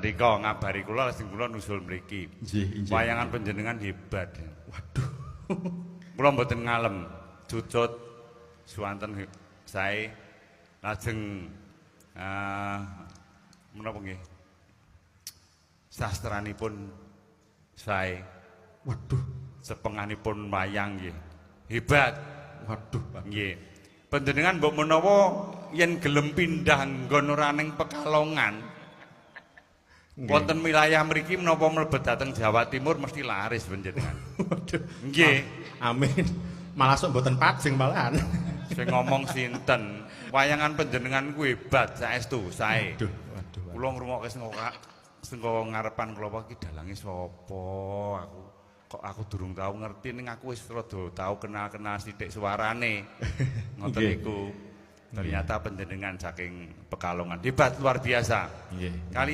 Rika ngabari kula, lajeng kula nusul mriki. Nggih, inggih. Wayangan panjenengan hebat. Waduh. Kula mboten ngalem, cucut suwanten sae, lajeng menapa nggih? Sastranipun sae. Waduh. Sepenganipun wayang nggih. Hebat. Waduh, Pak. Nggih. Panjenengan mbok menawa yen gelem pindah nggon ora ning Pekalongan. Wonten wilayah mriki menapa mlebet dhateng Jawa Timur mesti laris panjenengan. Waduh. Nggih. Amin. Malah sok mboten pajeng malahan. Sing ngomong sinten? Wayangan panjenengan ku hebat saestu, sae. Waduh, waduh. Kula ngrungokke sing ngarepan kula iki dalange sapa aku. Kok aku durung tau ngerti, ning aku wis rada tau kenal-kenal sithik suarane. Ngoten niku. Ternyata panjenengan saking Pekalongan. Hebat luar biasa. Nggih. Kalian